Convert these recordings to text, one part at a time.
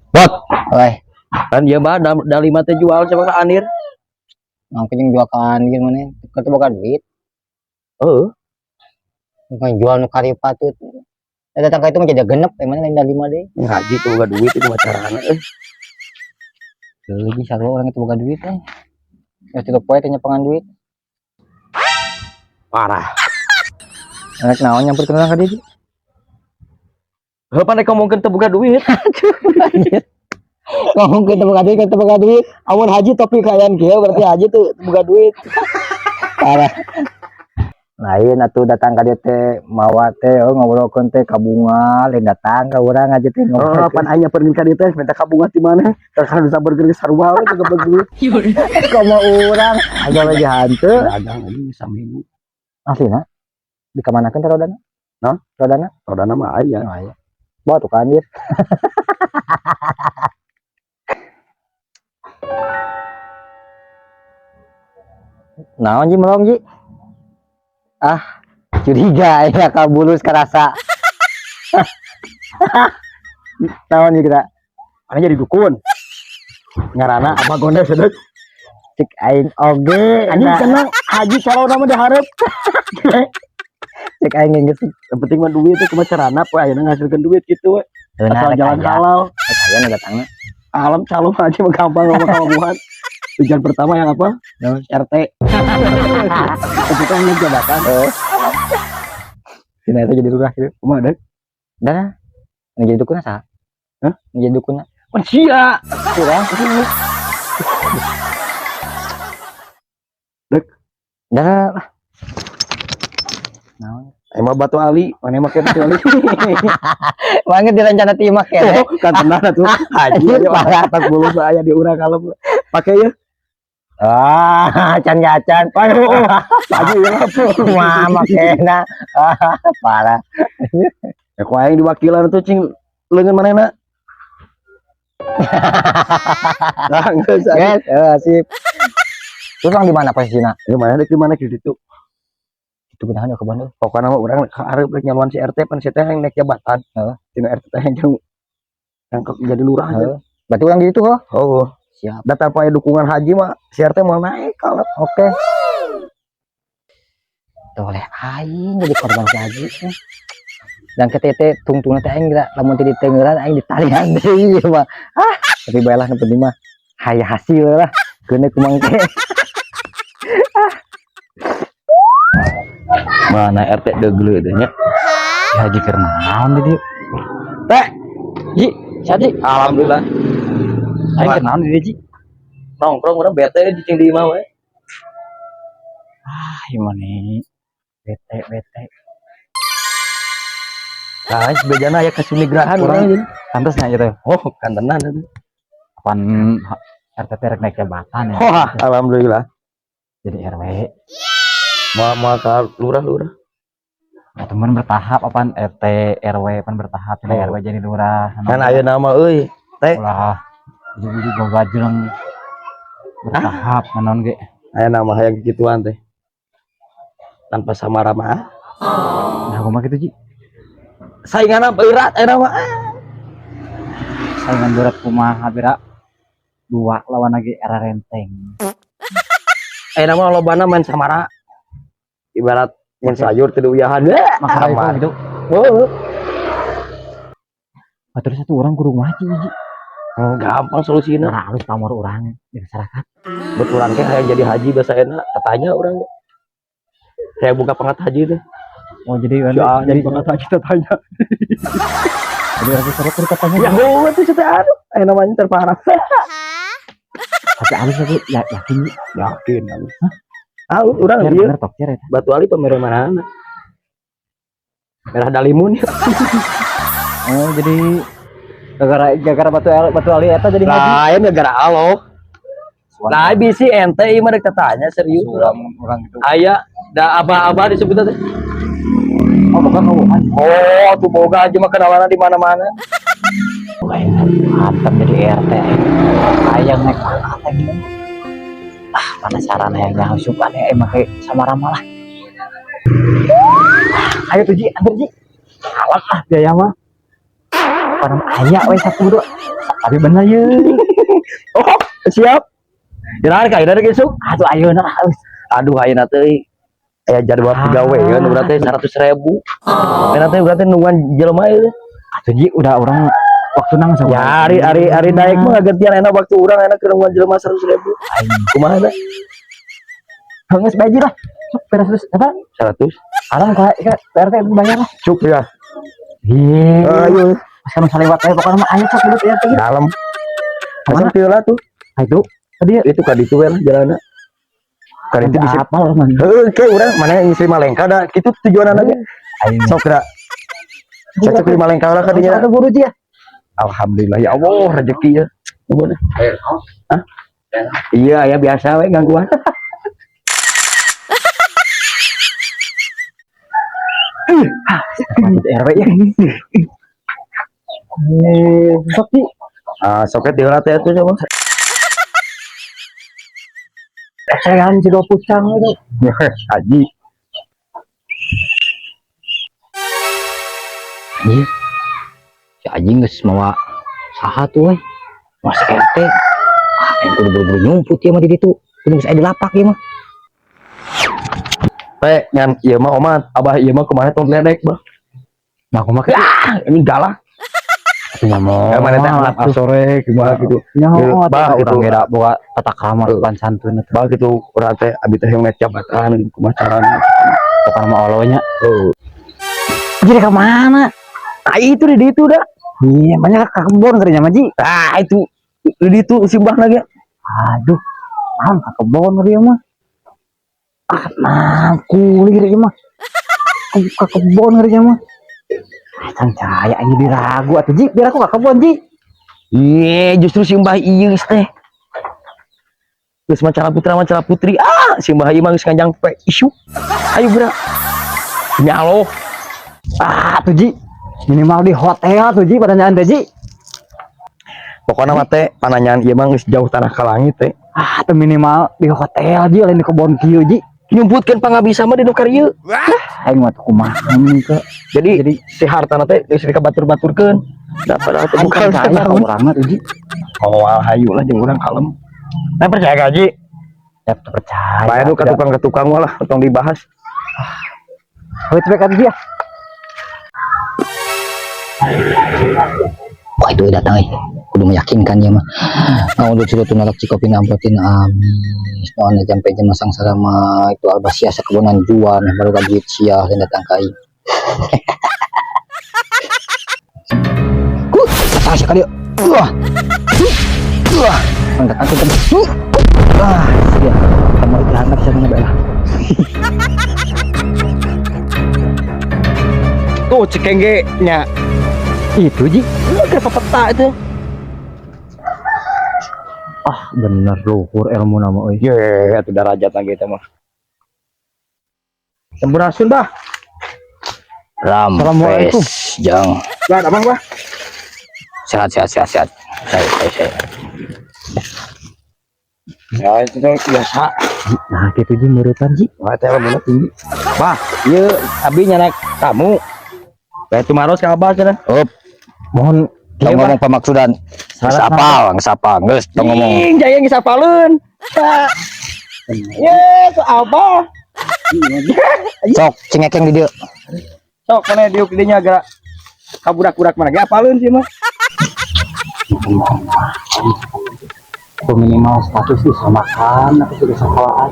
Bot, Weh, kan ieu mah da lima teh jual sama ka Anir. Mangke jeung jual ka Anir maneh. Keur teu boga duit. Heeh. Bukan jual nu karipa tuh. Eh, datang ka itu mah jadi genep, emang lain da lima deui. Haji tuh boga duit itu acarana euy. Leuwih sarua urang itu boga duit eh. Ya tilu poe teh nyepengan duit. Parah. Rek naon nyamperkeun urang ka dieu? Heuh, pan rek ngomongkeun teu boga duit. Ngomong teu boga duit, teu boga duit. Amun haji tapi kaayaan kieu berarti haji tuh boga duit. Parah. Lain atuh datang ka dieu teh mawa teh oh, ngobrolkeun teh ka bunga, lain datang ka urang aja teh Oh, ngobrolkeun. pan aing nyamperkeun ka dieu teh minta ka bunga di mana? Terus disamperkeun ke sarua we teu boga duit. Komo urang aja lagi hanteu. Dagang anjing saminggu. Aslina dikamanakeun teh rodana? Naon? Rodana? Rodana mah aya. Oh, aya. Bawa tuh ka anjir. Naon ji melong ji? Ah, curiga ya ka bulus karasa. Naon ji kita? Mana jadi dukun. Ngaranna apa gondel sedek. Cek aing oge. Anjing Nah, cenah haji calon mah dihareup. Cek aing geus. Yang penting mah duit teh kumaha carana poe ayeuna ngasilkeun duit gitu we. Benar Asal jalan halal. Rek aya nu datangna. Alam calon aja mah gampang ngomong kamu. Tujuan pertama yang apa? Naon? RT. Itu kan yang jabatan. Oh. Dina eta jadi lurah gitu. Kumaha dek? Dah. Nu jadi dukunna saha? Hah? Nu jadi dukunna? Pan sia. Urang. Dek. Dah lah. Naon? Emang batu ali, mana make batu ali? Banget direncana ti imah kene. Oh, kan tenang atuh. Haji aja Parah. atas bulu aya di urang kalem. Pake ya. Ah, can gacan. Aduh, haji ya apa? Wah, makena. Ah, parah. Ya ku aing diwakilan tuh cing leungeun manehna. Nah, geus Guys, sip. Terus orang di mana posisinya? Di mana dek di mana di ditu? Itu benahan ya ke Bandung. Pokokna mah urang ka hareup rek nyaluan si RT pan si teh yang naik jabatan. Heeh. Tina RT teh yang yang jadi lurah aja. Heeh. Berarti orang di situ oh. Oh, Siap. data apa dukungan haji mah si RT mau naik kalau Oke. Tuh oleh aing jadi korban si haji. Dan ke tete tungtungna teh aing geura lamun teu ditengeuran aing ditalian deui ieu mah. Ah, tapi bae lah nu penting mah haya hasil lah. Keune kumang teh. Mana RT degle teh nya. Si haji keur naon di dieu? Teh, Ji, si haji. Alhamdulillah. Aing keur naon di dieu, Ji? Nongkrong urang bete cicing di imah we. Ah, ieu mah nih. Bete, bete. Nah, sebejana aya kasunigrahan Urang urang. pantes nya ieu teh. Oh, kan tenan atuh. Kapan RT teh rek naik jabatan ya? Wah, alhamdulillah. Jadi RW. Mau mau ka lurah-lurah. Nah, teman bertahap apaan RT RW pan bertahap jadi Oh. RW jadi lurah. Kan aya nama euy. Teh, Ulah ujug-ujug gajreng bertahap naon ge. Aya nama hayang kikituan teh. Tanpa samara mah. Nah, kumaha kitu, Ji? Sainganna berat aya nama. Saingan berat kumaha bera? Dua lawan lagi era renteng. Aya nama lobana main samara. Ibarat main sayur teu diuyahan. Maka Samara. gitu. Oh, Oh, terus satu orang kudu mati, Ji. Gampang solusina. Nah, harus pamor orang di masyarakat. Buat urang teh hayang jadi haji bahasa enak, tatanya urang ge. Saya buka pangkat haji teh. Oh, jadi Ya, jadi jadi pangkat haji tatanya. jadi orang seru terus katanya. Ya, oh, itu teh aduh, aya namanya terparah. Tapi halus aku ya, yakin Ji. Yakin aku. Ah, urang Bener, ieu bener top tier eta. Batu Ali pemere mana? Merah dalimun. Oh, jadi gara-gara batu ali eta jadi haji. Lain gara Allah. Lah bisi ente ieu mah rek tatanya serius. Orang orang gitu. Aya da abah-abah disebutna teh. Oh, bukan kamu. Oh, tuh boga aja mah kenalan di mana-mana. Mantap jadi RT. Ayam naik pangkat lagi. Ah, penasaran ya nyaho sugan ya make Samara lah. Ayo tuh Ji, anter Ji. Alat ah biaya mah. Orang aya we 1 2. Tapi bener ye. Oh, siap. Jangan ka ayeuna gesuk. Atuh ayeuna lah. Aduh, ayeuna teh aya jadwal Ah. gawe ya, nu berarti 100.000. Ayeuna teh berarti nungguan jelema ieu. Atuh Ji, udah orang waktu nang sama. Ya, ari ari ari daek mah ngagantian enak waktu urang enak keur nungguan jelema 100.000. Kumaha teh? Geus bae Ji lah. Sok beres terus apa? 100. Alam ka ka PRT bayar lah. Cuk ya. Iya. Ayo. Pas kan saliwat we pokoknya mah ayo sok dulu PRT gitu. Dalam. Kemana? Asa piola tuh. Ah, itu tadi Itu ka ditu we lah jalanna. Ka ditu bisa. Apa lah man. Heuh, ke urang mana yang istri Malengka da kitu tujuanna ge. Sok da. Cocok di Malengka lah ka dinya. Ada buru Ji ya. Alhamdulillah ya Allah rezeki ya. Hah? Iya ya biasa we gangguan. RW ya. Eh, sok Ji. Ah, sok teh heula teh atuh coba. Esean jiga pucang itu. Haji. Iya. Si Haji geus mawa saha tuh we. Mas RT. Ah, aing kudu buru-buru nyumput ieu mah di ditu. Kudu geus aya di lapak ieu mah. Teh ngan ieu mah omat, abah ieu mah kumaha tong ledek bah. Nah, kumaha Ah, ini galak. Atuh nya moal. Ya mana teh anak sore kumaha gitu. Nya Bah, urang gitu. ge da boga tata krama sopan santun atuh. Bah gitu urang teh abi teh yang naik jabatan kumaha carana. Pokona mah Allah nya. Oh. Jadi ka mana? Ah, itu di ditu dah. Iya, banyak ka kebon kerja mah Ji. Ah, itu di ditu simbah lagi. Aduh, naon ka kebon ieu mah. Ah, nah, kulir ieu mah. Ka kebon kerja mah. Ah, can caya aing jadi ragu atuh Ji, biar aku ka kebon Ji. Iya, justru simbah ieu geus teh. Geus macara putra macara putri. Ah, simbah ieu mah geus nganjang pe isu. Ayo geura. Nyalo. Ah, tuh Ji. Minimal di hotel tuh Ji pertanyaan teh Ji. Pokoknya mah teh pananyaan ieu mah geus jauh tanah ka langit teh. Ah, tuh minimal di hotel Ji lain di kebon kieu Ji. Nyumputkeun pangabisa mah di nu karieu. Aing mah tuh kumaha ke. Jadi si hartana teh geus dikabatur-baturkeun. Da padahal teh Bukan bukan kaya ka urang mah tuh Ji. Oh, hayu lah jeung urang kalem. Nah, percaya ka Ji? Ya percaya. Bae nu ka tukang ka tukang mah lah tong dibahas. Wait, wait, kan dia. Wah, itu datang eh. Kudu meyakinkan ya mah. Nah, untuk sudah tunalak cikopin amprotin amis. No ane jampe jam masang sarama itu albasia sakebonan juan baru gaji sia yang datang kai. Ku, datang sekali. Wah. Wah, angkat angkat. Ah, sia. Kamu itu anak siapa lah. Tuh cekengge nya. Itu Ji. Lu ke peta itu. Ah, bener luhur ilmu nama euy. Ye, atuh darajat lagi itu mah. Sampurasun, Bah. Assalamualaikum. Rampes, jang. Bah, abang, Bah. Sehat sehat sehat sehat. Saya. Ya, itu tuh biasa. Nah, gitu Ji murutan Ji. Wah, teh ilmuna tinggi. Bah, ieu abi nyanak kamu. Bae tumaros ka Abah cenah. Up, Mohon tong ngomong pemaksudan. Geus apal, geus apal, geus tong ngomong. Ing, jaya geus apaleun. Ye, ke Abah. Sok cengekeng di dieu. Sok mana diuk dinya gerak ka budak-budak mana ge apaleun sih mah. Aku minimal status bisa makan atau sudah sekolahan.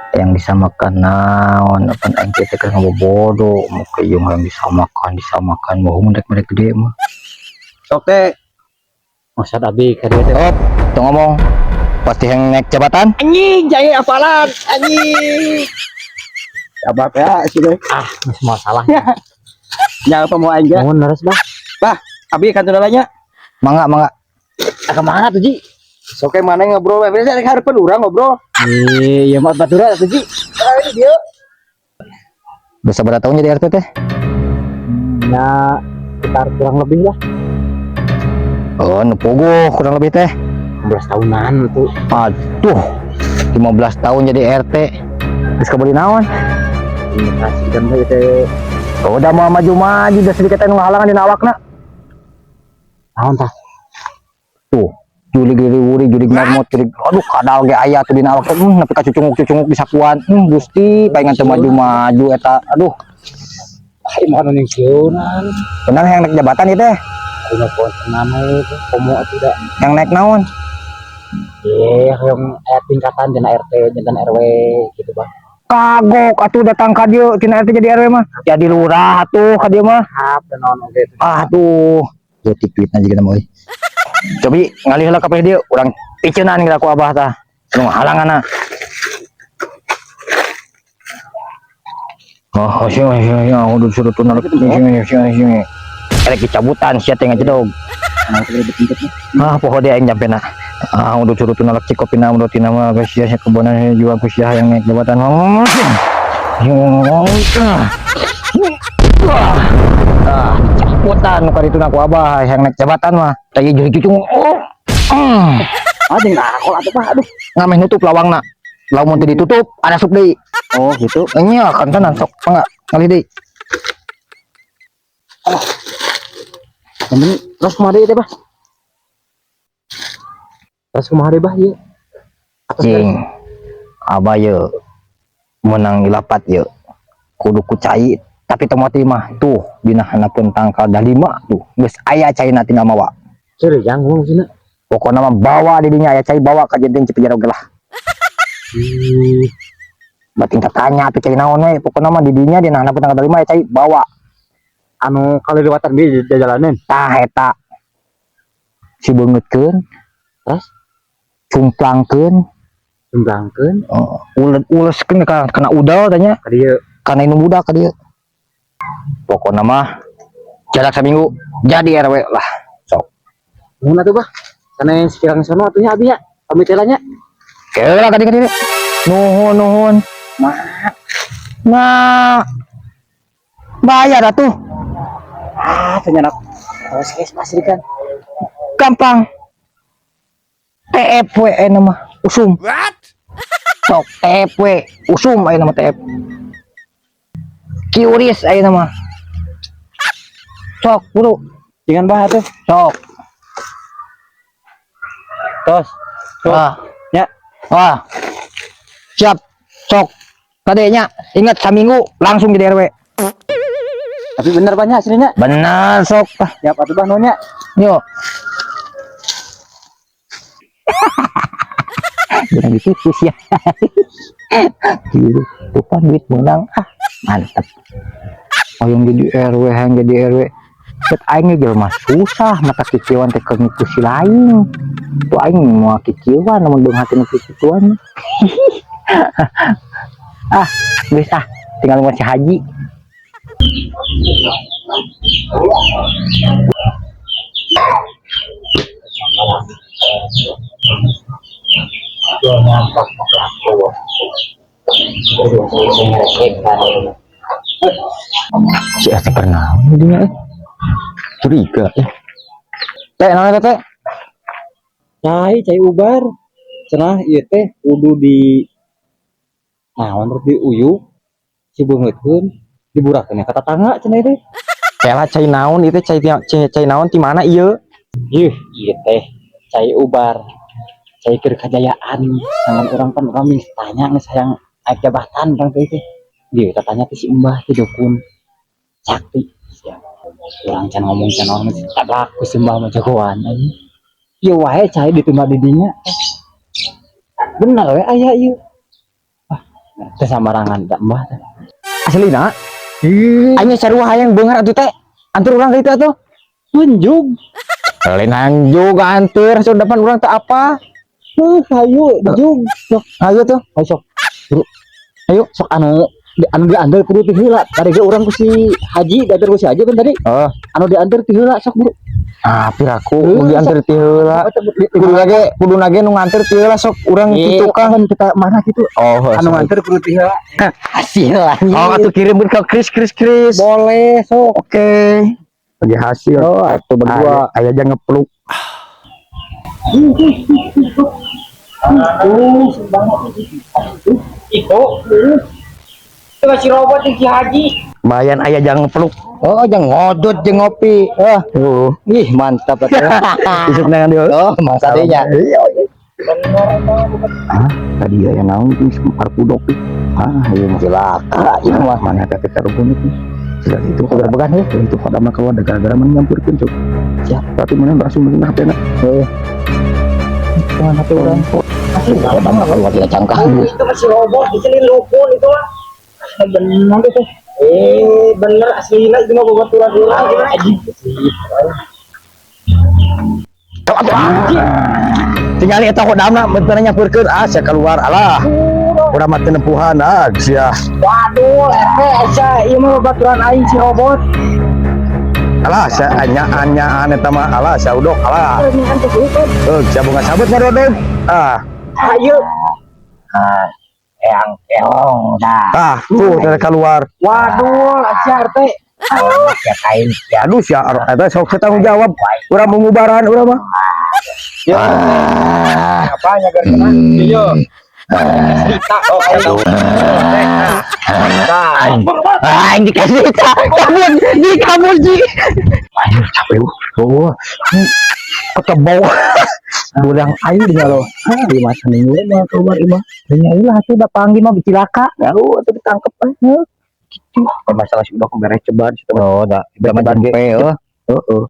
Yang disamakan naon apa aing teh keur ngabobodo muka ieu mah yang disamakan disamakan bohong rek merek gede mah. Sok teh Maksud abi ka dieu teh. Op, tong ngomong. Pasti yang naik jabatan. Anjing, jaya apalan, anjing. Apa ya sih deh. Ah, geus masalah. Nya apa mau aing ge? Mohon leres bah. Bah, abi kan nya. Mangga, mangga. Ah, kemana tuh Ji? Sok mana ngobrol, biasa rek hareupeun urang ngobrol. Iya, mah batura tuh Ji. Ah, ini dia. Bisa berapa tahun jadi RT teh? Ya, sekitar kurang lebih lah. Oh, nu puguh kurang lebih teh. 15 tahunan tuh. Aduh, 15 tahun jadi RT. Geus kabeli naon? Kasih kan teh. Oh, udah mau maju-maju, udah sedikit anu ngahalangan dina awakna. Naon tah? Tuh, jurig wuri, jurig marmot, jurig, aduh, kadal ge aya tuh dina awak teh, nepi ka cucunguk-cucunguk di sakuan. Gusti, palingan teu maju-maju eta. Aduh, Ah, mau anu ningsieunan. Bener yang naik jabatan ieu teh? Aing mah poho nama itu komo tidak. Yang naik naon? Eh, yang aya tingkatan dina RT, janten RW gitu, Bah. Kagok atuh datang ka dieu tina RT jadi RW mah. Jadi lurah atuh ka dieu mah. Hap dan naon oge itu. Aduh, leutik duitna juga mah euy. Cobi ngalih heula ka dieu, urang piceunan geura ku Abah tah. Nu halanganna. Oh, sih, sih, sih, udah suruh tuh narik, sih, sih, sih, sih. Erek dicabutan sia teh ngajedog. Ah, poho dia aing nyampe na. Ah, udah suruh tuh nalak cikopina udah tina mah guys ya kebonan jual ku sia yang naik jabatan. Ah, dicabutan nu kaditu ku Abah yang naik jabatan mah. Tah ieu jadi cucung. Oh. Ah, jeung ngakol atuh, Bah. Aduh. Ngameh nutup lawangna. Lamun teu ditutup, ada asup deui. Oh, gitu. Nya kan tenan sok mangga ngalih deui. Yang penting terus kumaha deui teh, Bah? Terus kumaha deui, Bah, ieu? Cing. Abah ye menang ilapat ye. Kudu ku cai tapi tomati mah tuh dina handapeun tangkal dalima tuh geus aya caina tinggal mawa. Serius yang ngomong sini. Pokokna mah bawa di dinya aya cai bawa ka jenting Cipenjara oge lah. Bating tanya atuh cai naon we, pokokna mah di dinya dina handapeun tangkal dalima aya cai bawa. Anu kaliliwatan bi jalanan. Tah eta. Si beungeutkeun Terus cumplangkeun, cumplangkeun oh, uleskeun ka kana udal tanya. Ka dieu. Kana indung budak ka dieu. Pokokna mah jarak saminggu jadi RW lah. Sok. Nuhun atuh, Bah. Sanes kirang sono atuh nya abi nya. Pamit heula nya. Kela ka dieu ka dieu. Nuhun nuhun. Nah. Bayar atuh. Ah, teu nyanak. Terus geus pasti kan. Gampang. TF we aya mah usum. What? Sok TF we usum aya nama TF. QRIS aya nama. Sok buru. Jangan bah atuh. Sok. Tos. Sok. Ah. Ya. Wah. Siap. Sok. Kadenya ingat saminggu langsung jadi RW. Tapi bener banyak aslinya. Benar sok. Ah, Siap atuh bah nuhun nya. Yuk. Jangan dititis ya. Gitu. Tuh kan duit menang. Ah, mantap. Oh yang jadi RW, yang jadi RW. Cet aing ge jelema susah mata kikieuan teh keur nipu si lain. Tuh aing moal kikieuan lamun beung hati nu kikituan. Ah, geus ah, tinggal nunggu si Haji. Si Ete pernah jadinya eh. Curiga ya. Teh, naon eta teh? Cai, cai ubar. Cenah ieu teh kudu di naon rek diuyuk, cibeungeutkeun, diburakeun ka tatangga cenah teh. Kela cai naon itu cai cai, cai naon ti mana ieu? Ih, ieu teh cai ubar. Cai keur kajayaan. Sangan urang pan urang geus tanya geus hayang aya jabatan urang teh teh. Dieu tatanya teh si Mbah teh dukun sakti. Urang can ngomong can naon geus tablak ku si Mbah mah jagoan anjing. Ieu wae cai ditunda di dinya. Bener we aya ieu. Ah, teh samarangan da Mbah teh. Aslina? Aing sarua hayang beunghar atuh teh. Antur urang ka ditu atuh. Tunjug. Lain hanjug antur so depan urang teh apa? Hayu jug. Sok, Ayo tuh. hayu sok. Bro. Ayo. Sok anu anu diantar kudu ti heula. Tadi ge urang ku si Haji, diantar ku si Haji kan tadi. Oh. Anu diantar ti heula sok bro. Ah, piraku nu diantar ti heula. Kudu nage nu nganter ti heula sok urang ti tukang. Kan kita mana gitu. Oh, Anu nganter kudu ti heula. Hasil anjing. Oh, atuh kirim ke Kris Kris Kris. Boleh sok. Oke. Bagi hasil. Oh, atuh berdua. Aya aja ngepluk. Itu. Itu si robot yang si Haji. Lumayan aya jangan ngepluk. Oh, jangan ngodot jeung ngopi. Eh, Oh, ih mantap atuh. Isuk nangan dia. Oh, mangsa nya. Iya. Ah, tadi aya naon tuh sempar pudok. Ah, ieu mah Cilaka ieu mah. Mana teh karugun itu. Sudah itu Gerebegan ya. Itu pada mah keluar gara-gara mana nyampurkeun cuk. Siap. Tapi mana langsung meunang HP-na. Heeh. Jangan HP urang. Kalau bang keluar tidak cangkang. Itu masih robot di sini lukun itu lah. Bener itu. Eh, bener aslinya itu mah babaturan urang gimana anjing. Tuh atuh ah. Tinggali eta hodamna bener nyampurkeun ah sia keluar alah. Urang mah teu nempuhan ah sia. Waduh, asa ieu mah babaturan aing si robot. Alah sia anya-anyaan eta mah alah sia udok alah. Eh, sia bunga sabut ngarodog. Ah, Ayo. Ah, eyang keong dah. ah, tuh teh keluar. Waduh, asa RT. Ya kain Ya aduh sia eta sok tanggung jawab. Urang mau ngubaran urang mah. Ah. Apa nyagar kena? Iya. Cerita oh ayo. Ah, ini dikasih kabur, di kabur ji. Aduh, capek gua. Oh, Ketebau. Bulang ayu dia loh. Ah, di masa minggu mah keluar imah. Nya ulah atuh da panggil mah cilaka. Ya lu atuh ditangkep ah. Gitu. Kalau masalah si udah beres ceban Oh, da, ceban ge. oh. Heeh.